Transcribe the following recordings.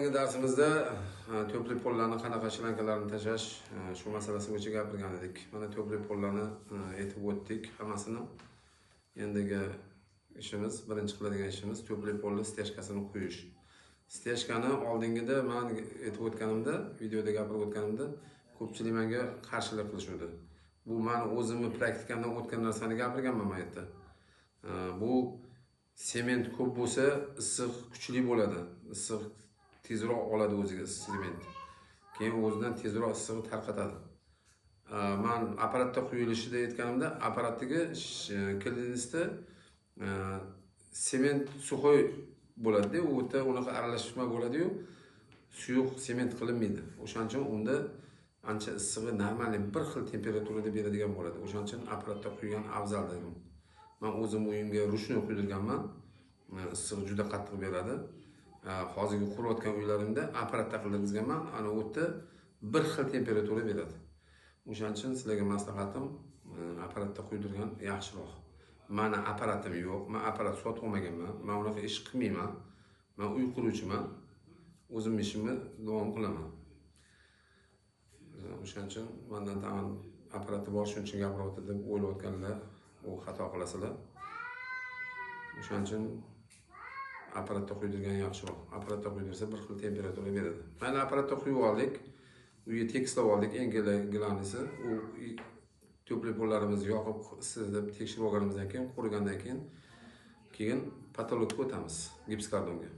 Darsimizda тёплый pollarni qanaqa shlankalarni tashlash shu masalasi bo'yicha gapirgan edik. Mana тёплый pollarni aytib o'tdik hammasini. Endigi ishimiz, birinchi qiladigan ishimiz тёплый polni стяжка sini quyish. Стяжка ni oldingida man aytib o'tganimda, videoda gapirib o'tganimda ko'pchilik menga qarshilik qilishuvdi. Bu mani o'zimni praktikamdan o'tgan narsani gapirganman men yerda. Bu sement ko'p bo'lsa issiq kuchli bo'ladi. Issiq tezroq oladi o'ziga sement. Keyin o'zidan tezroq issig'i tarqatadi. Man apparatda quyilishida aytganimda, apparatdagi klinisda sement сухой bo'ladi-da, u yerda unaqa aralashma bo'ladi-yu, suyuq sement qilinmaydi. O'shaning uchun unda ancha issig'i нормальный bir xil temperaturada beradigan bo'ladi. O'shaning uchun apparatda quygan afzal dedim. Man o'zim uyimga ручной quydirganman. Issig'i juda qattiq beradi. Hozirgi qurayotgan uylarimda apparatda qildirganman. Ana u yerda bir xil temperatura beradi. O'shaning uchun sizlarga maslahatim, apparatda quydirgan yaxshiroq. Mani apparatim yo'q, men apparat sotib olmaganman. Men unaqa ish qilmayman. Men uy quruvchiman. O'zim ishimni davom qilaman. O'shaning uchun mendan tag'in apparati bor, shuning uchun gapiryapti deb o'ylayotganlar, u xato qilasizlar. O'shaning uchun apparatda quydirgan yaxshiroq. Apparatda quydirsa bir xil temperatura beradi. Mana apparatda quyib oldik. Uyga tekislab oldik. Eng главный si u тёплый pollarimizni yoqib, isitib tekshirib olganimizdan keyin, qurigandan keyin потолок ka o'tamiz, gipskartonga.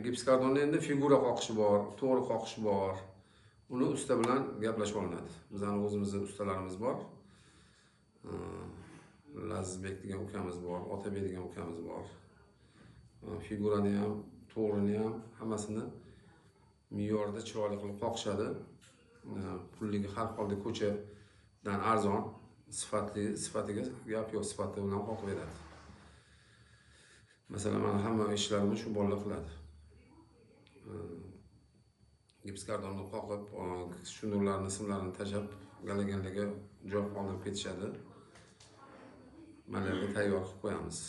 Gipskartonni endi figura qoqishi bor, to'g'ri qoqish bor. Uni usta bilan gaplashib olinadi. Bizani o'zimizni ustalarimiz bor. Lazizbek degan ukamiz bor, Otabek degan ukamiz bor. Figurani ham, to'g'rini ham hammasini me'yorda chiroyli qilib qoqishadi. Pulligi har holda ko'chadan arzon, sifatli, sifatiga gap yo'q, sifati bilan qoqib beradi. Masalan, mana hamma ishlarimni shu bolalar qiladi. Gipskartonni qoqib, shunurlarni, simlarini tashlab, galaganlarga joy qoldirib ketishadi. Mana yerga tayyor qilib qo'yamiz.